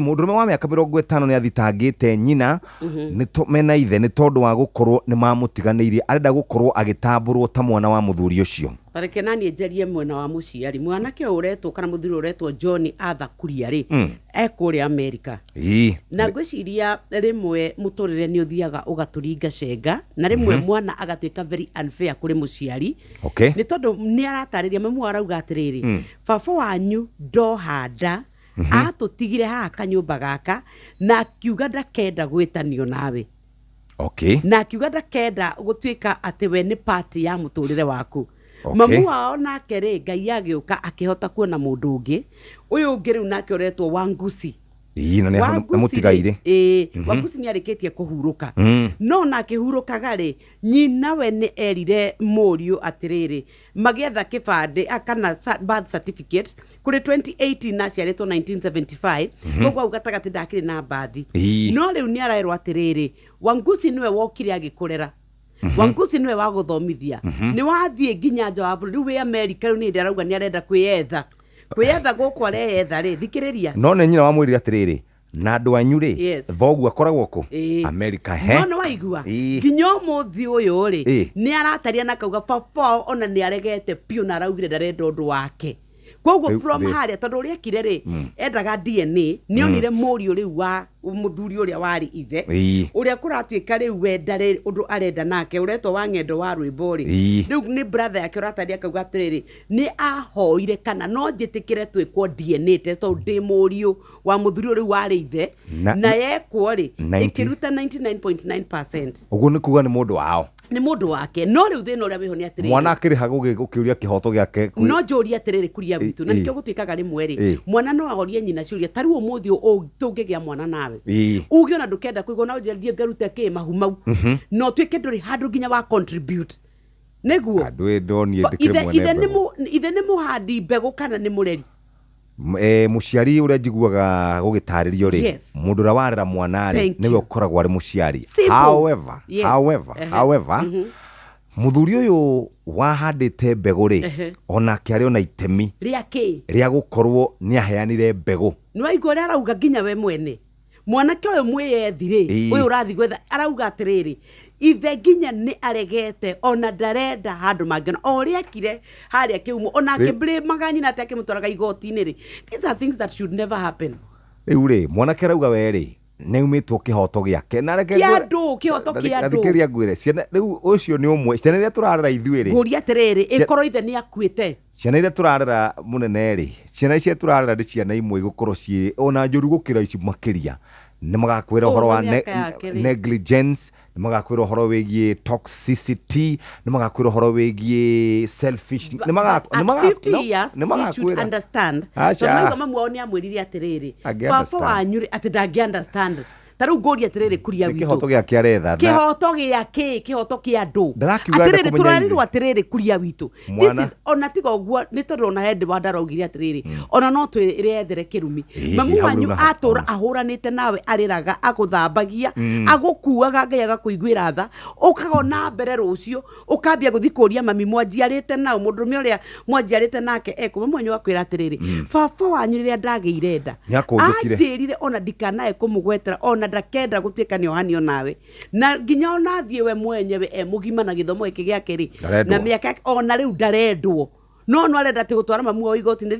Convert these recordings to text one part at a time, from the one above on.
Mũndũrũme wa mĩaka 50 nĩ athitangĩte nyina mena ithe nĩ tondũ wa gũkorwo nĩ mamũtiganĩirie, arenda gũkorwo agĩtambũrwo ta mwana wa mũthuri ũcio. Ta reke naniĩ njarie mwena wa mũciari. Mwanake ũyũ ũretwo kana mũthuri ũyũ ũretwo John Arthur Kuria rĩ, e kũrĩa Amerika. Na ngwĩciria rĩmwe mũtũrĩre nĩ ũthiaga ũgatũringa cenga, na rĩmwe mwana agatuĩka very unfair kũrĩ mũciari. Nĩ tondũ nĩ aratarĩria, mamu wao arauga atĩrĩrĩ, baba wanyu ndoha nda, atũtigire haha kanyũmba gaka, na akiuga ndakenda gwĩtanio nawe. Na akiuga ndakenda gũtuĩka atĩ we nĩ part ya mũtũrĩre waku. Mamu wao nake rĩ, Ngai agĩũka akĩhota kuona mũndũ ũngĩ. Ũyũ ũngĩ rĩu nake ũretwo Wangusi. Ii, na nĩ Wangusi rĩ, mũtigairĩ. ĩĩ, Wangusi nĩ arĩkĩtie kũhurũka. No ona akĩhurũkaga rĩ, nyina we nĩ erire mũriũ atĩrĩrĩ, magĩetha kĩbandĩ kana birth certificate kũrĩ 2018 na aciarĩtwo 1975, koguo hau gatagatĩ ndakĩrĩ na mbathi. No rĩu nĩ arerwo atĩrĩrĩ, Wangusi nĩwe wokire agĩkũrera. Wangusi nĩwe wagũthomithia. Nĩ wathiĩ nginya nja wa bũrũri, rĩu wĩ Amerika, rĩu nĩ hĩndĩ arauga nĩ arenda kwĩyetha. Kwĩyetha gũkũ areyetha rĩ, thikĩrĩria. No nĩ nyina wamwĩrire atĩrĩrĩ, na andũ anyu rĩ, thoguo akoragwo kũ? Amerika, he. No nĩ waigua? Nginya ũmũthĩ ũyũ rĩ, nĩ arataria na akauga baba wao ona nĩ aregete biũ na araugire ndarenda ũndũ wake. Koguo from harĩa, tondũ ũrĩa ekire rĩ, endaga DNA, nĩ onire mũriũ rĩu wa mũthuri ũrĩa warĩ ithe, ũrĩa kũratuĩka rĩu we ndarĩ ũndũ arenda nake, ũretwo wa ng'endo wa rwĩmbo rĩ, rĩu nĩ brother yake ũrataria akauga atĩrĩrĩ, nĩ ahoire kana no njĩtĩkĩre twĩkwo DNA test tondũ ndĩ mũriũ wa mũthuri ũyũ rĩu warĩ ithe, na yekwo rĩ, ĩkĩruta 99.9%. Ũguo nĩ kuga nĩ mũndũ wao. Nĩ mũndũ wake. No rĩu thĩna ũrĩa wĩho nĩ atĩrĩrĩ, Mwana akĩrĩ ha gũkĩũria kĩhoto gĩake kwĩ No njũrie atĩrĩrĩ kuria witũ, na nĩkĩo gũtuĩkaga rĩmwe rĩ, mwana no ahorie nyina ciũria. Ta rĩu ũmũthĩ ũyũ tũngĩgĩa mwana nawe, uge ona ndũkenda kũigua, no ũnjĩre thiĩ ngarute kĩ mahu mau, na ũtuĩke ndũrĩ handũ nginya wa contribute. Nĩguo. Andũ ĩ ndoniĩ ndĩkĩrĩ mwene mbegũ. Ithe nĩ mũhandi mbegũ kana nĩ mũreri? Mũciari ũrĩa njiguaga gũgĩtarĩrio rĩ, mũndũ ũrĩa warera mwana rĩ, nĩwe ũkoragwo arĩ mũciari. Simple. However, however, mũthuri ũyũ wahandĩte mbegũ rĩ, onake arĩ ona itemi Rĩa kĩ? rĩa gũkorwo nĩ aheanire mbegũ. Nĩ waigua ũrĩa arauga nginya we mwene? Mwanake ũyũ mwĩyethi rĩ, ũyũ ũrathiĩ gwetha, arauga atĩrĩrĩ, ithe nginya nĩ aregete, ona ndarenda handũ mangĩona, o ũrĩa ekire harĩa kĩhumo, ona akĩblĩmaga nyina atĩ akĩmũtwaraga igoti-inĩ rĩ. These are things that should never happen. Rĩu rĩ, mwanake arauga we rĩ, nĩ aumĩtwo kĩhoto gĩake. Na reke Kĩa ngwĩre- andũ, kĩhoto kĩa Na andũ. thikĩrĩria ngwĩre, ciana, rĩu ũcio nĩ ũmwe, ciana iria tũrarera ithuĩ rĩ, Ngũria atĩrĩrĩ, ĩkorwo ithe nĩ akuĩte. Ciana iria tũrarera mũnene rĩ, ciana icio tũrarera nĩ ciana imwe igũkorwo ciĩ ona njũru gũkĩra ici makĩria. Nĩ magakwĩra ũhoro wa Ũguo mĩaka yake rĩ. negligence, nĩ magakwĩra ũhoro wĩgiĩ toxicity, nĩ magakwĩra ũhoro wĩgiĩ selfish, nĩ maga- But at nĩ maga- 50 no, years, nĩ he should magakwĩra. understand. Aca. Tondũ maigua mamu wao nĩ amwĩrire atĩrĩrĩ, Angĩ baba understand. wanyu rĩ, atĩ ndangĩ understand. Ta rĩu ngũria atĩrĩrĩ kuria Nĩ witũ. kĩhoto gĩake aretha na Kĩhoto gĩa kĩ? Kĩhoto kĩa andũ. Ndarakiuga enda Atĩrĩrĩ, kũmenya tũrarirwo ithe. atĩrĩrĩ kuria witũ. This Mwana. is, ona tiga ũguo, nĩ tondũ ona he ndĩ ndaraugire atĩrĩrĩ, ona no twĩrethere kĩrumi. Mamu Hau wanyu rĩu na- atũra ahũranĩte nawe, arĩraga, agũthambagia, agũkuaga, Ngai agakũiguĩra tha, ũkaga na mbere rũciũ, ũkambia gũthiĩ kũria mami mwanjiarĩte nao, mũndũrũme ũrĩa mwanjiarĩte nake ekũ, mamu wanyu akwĩra atĩrĩrĩ, baba wanyu rĩrĩa ndagĩire nda, Nĩakũnjũkire. anjĩrire ona ndikanae kũmũgwetera, ona ndakenda gũtuĩka nĩ ohanio nawe, na nginya ona athiĩ we mwenyewe e mũgima na gĩthomo gĩkĩ gĩake rĩ, Ndarendwo. na mĩaka yake, ona rĩu ndarendwo. No no arenda atĩ gũtwara mamu wao igoti-inĩ.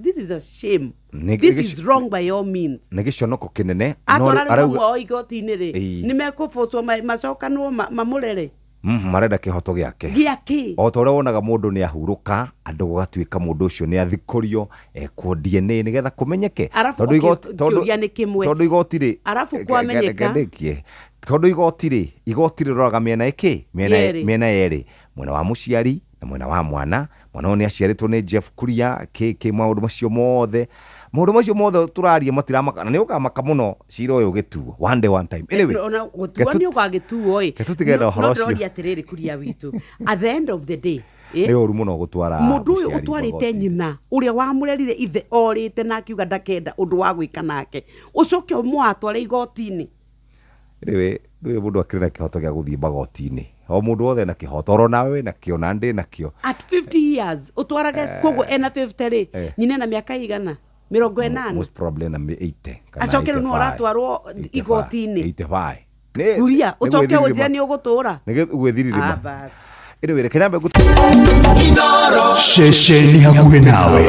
This is a shame. This is wrong by all means. Nĩ gĩconoko kĩnene. No Atwara rĩu arauga mamu wao igoti-inĩ rĩ, nĩ mekũbũcwo macokanwo mamũrere. Marenda kĩhoto gĩake. Gĩa kĩ? O ta ũrĩa wonaga mũndũ nĩ ahurũka, andũ gũgatuĩka mũndũ ũcio nĩ athikũrio, ekwo DNA nĩgetha kũmenyeke. Arabu Tondũ tondũ kĩũria nĩ kĩmwe. Tondũ igoti rĩ, Arabu kwamenyeka. ndĩkie. Tondũ igoti rĩ, igoti rĩroraga mĩena ĩkĩ? Mĩena Yerĩ. Mĩena yerĩ. Mwena wa mũciari na mwena wa mwana. Mwana ũyũ nĩ aciarĩtwo nĩ Jeff Kuria, kĩ kĩ maũndũ macio mothe. Maũndũ macio mothe tũraria matiramaka, na nĩ ũkamaka mũno cira ũyũ ũgĩtuo. One day, one time. Anyway, Ona gũtuo nĩ ũgagĩtuo ĩ. reke tũtigane na ũhoro No ũcio. ndĩroria atĩrĩrĩ kuria witũ. At the end of the day, Nĩ ũru mũno gũtwara mũndũ ũyũ mũciari ũtwarĩte magoti-inĩ. nyina ũrĩa wamũrerire ithe orĩte na akiuga ndakenda ũndũ wa gwĩka nake, ũcoke ũmũatware igoti-inĩ. Anyway, ndũĩ mũndũ akĩrĩ na kĩhoto gĩa gũthiĩ magoti-inĩ. O mũndũ wothe ena kĩhoto, oro nawe wĩna kĩo, na ndĩ nakĩo. At 50 years, ũtwarage koguo ena 50 rĩ, nyina ena mĩaka igana? 80. Most probably na 80 kana Acoke rĩu nĩwe 85. ũratwarwo 85. igoti-inĩ. 85. Nĩ- Kuria nĩ ũcoke gwĩthiririma. ũnjĩre nĩ ũgũtũra. Nĩ gwĩthiririma. Ah, bas. Anyway, reke nyambe Ceceni hakuhĩ nawe.